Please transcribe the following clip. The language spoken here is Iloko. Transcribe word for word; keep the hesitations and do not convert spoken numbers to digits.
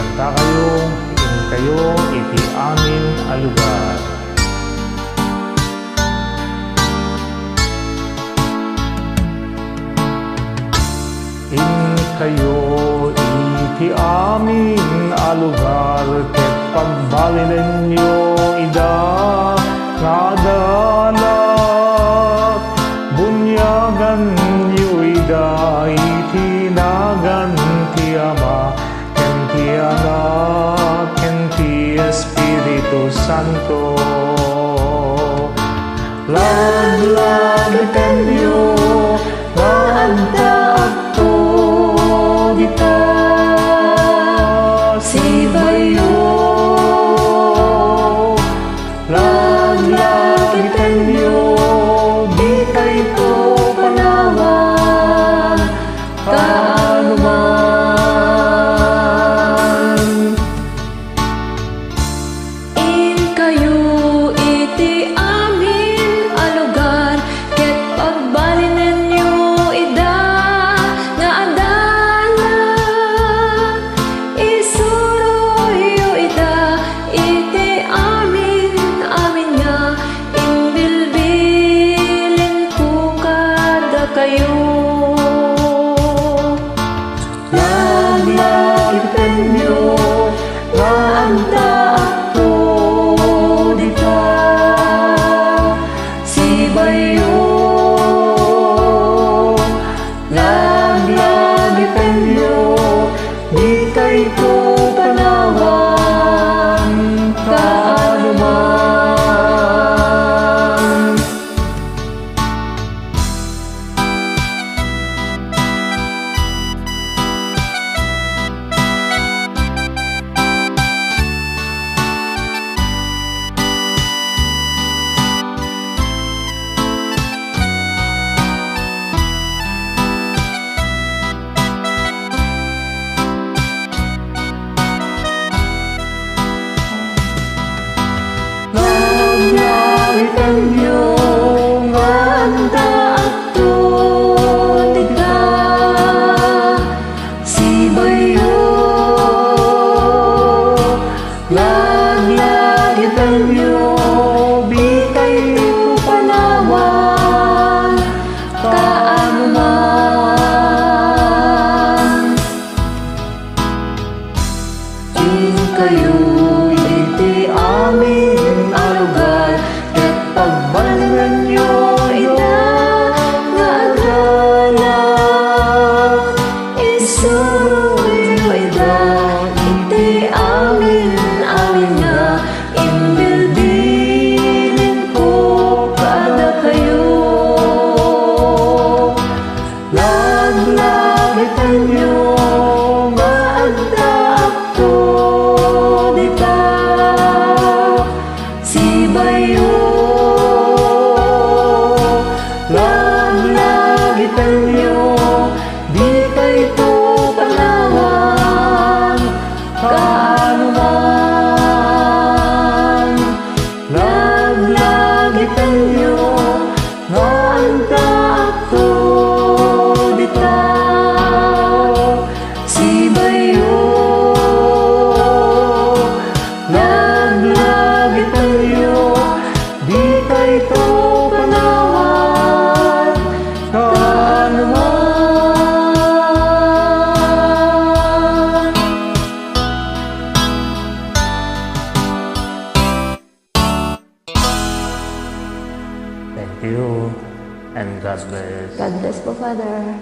Kantakayo, inkayo iti amin a lugar. Inkayo iti amin a lugar ket pagbalinenyo ida nga adalak. Bunyaganyo ida iti nagan ti Ama, ken ti Anak, ken ti Espiritu Santo. Laglagipenyo nga addaakto dita sibayo. Laglagipenyo, dikayto panawan kaanoman. Inkayo iti amin a lugar, ket pagbalinenyo ida nga adalak. Isuroyo ida iti amin, amin nga imbilbilinko kadakayo. Laglagipenyo nga addaakto dita sibayo. Laglagipenyo, dikayto panawan kaanoman. Laglagipenyo nga addaakto dita sibayo. Laglagipenyo, dikayto panawan kaanoman. Inkayo iti amin a lugar, ket pagbalinenyo ida nga adalak. Isuroyo ida iti amin, amin nga imbilbilinko kadakayo. Laglagipenyo nga addaakto dita sibayo. Laglagipenyo, dikayto panawan kaanoman. Laglagipenyo nga addaakto dita sibayo. Laglagipenyo, dikayto panawan kaanoman. Thank you, and God bless. God bless po, Father.